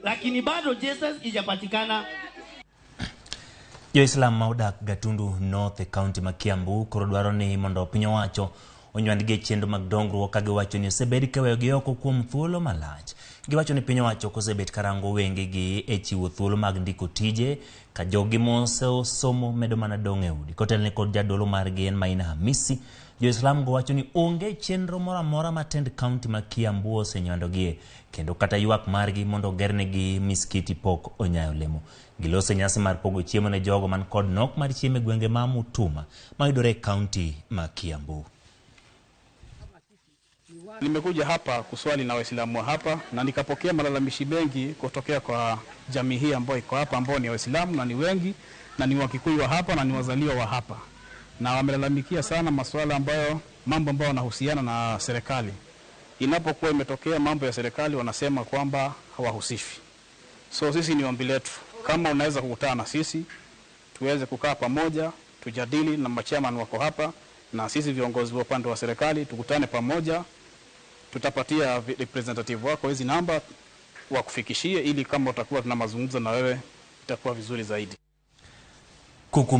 Lakini bado Jesus ijapatikana. Jo-Islam ma odak Gatundu North e kaunti ma Kiambu koro dwaro ni mondo piny owacho onywandgi e chenro mag dongruok ka giwacho ni osebed keweyogi oko kuom thuolo malach. Giwacho ni piny owacho ok osebet karango wengegi e chiwo thuolo mag ndiko tije ka joggi mosesomo medo mana dong' e udi. Kotelne kod jadolo margi en Maina Hamisi, Jo-Islam go wacho ni onge chenro moro amora ma tend kaunti ma Kiambu osenywandogie kendo kata ywak margi mondo ogernegi miskiti pok onyayo olemo. Giloso nyasi mar pogo chiemo ne jogo man kod nok mar chiemo e gwenge ma Mutuma mayudore e kaunti ma Kiambu. Nimekuja hapa kuswali na Waislamu wa hapa na nikapokea malalamishi mengi kutokea kwa jamii hii ambayo iko hapa, ambao ni Waislamu na ni wengi na ni Wakikuyu wa hapa na ni wazaliwa wa hapa, na wamelalamikia sana masuala ambayo mambo ambayo yanahusiana na serikali. Inapokuwa imetokea mambo ya serikali, wanasema kwamba hawahusishwi. So sisi ni ombi letu, kama unaweza kukutana na sisi tuweze kukaa pamoja, tujadili na machairman wako hapa na sisi viongozi wa upande wa serikali tukutane pamoja, tutapatia representative wako hizi namba wakufikishie, ili kama utakuwa tuna mazungumzo na wewe itakuwa vizuri zaidi. Kuku.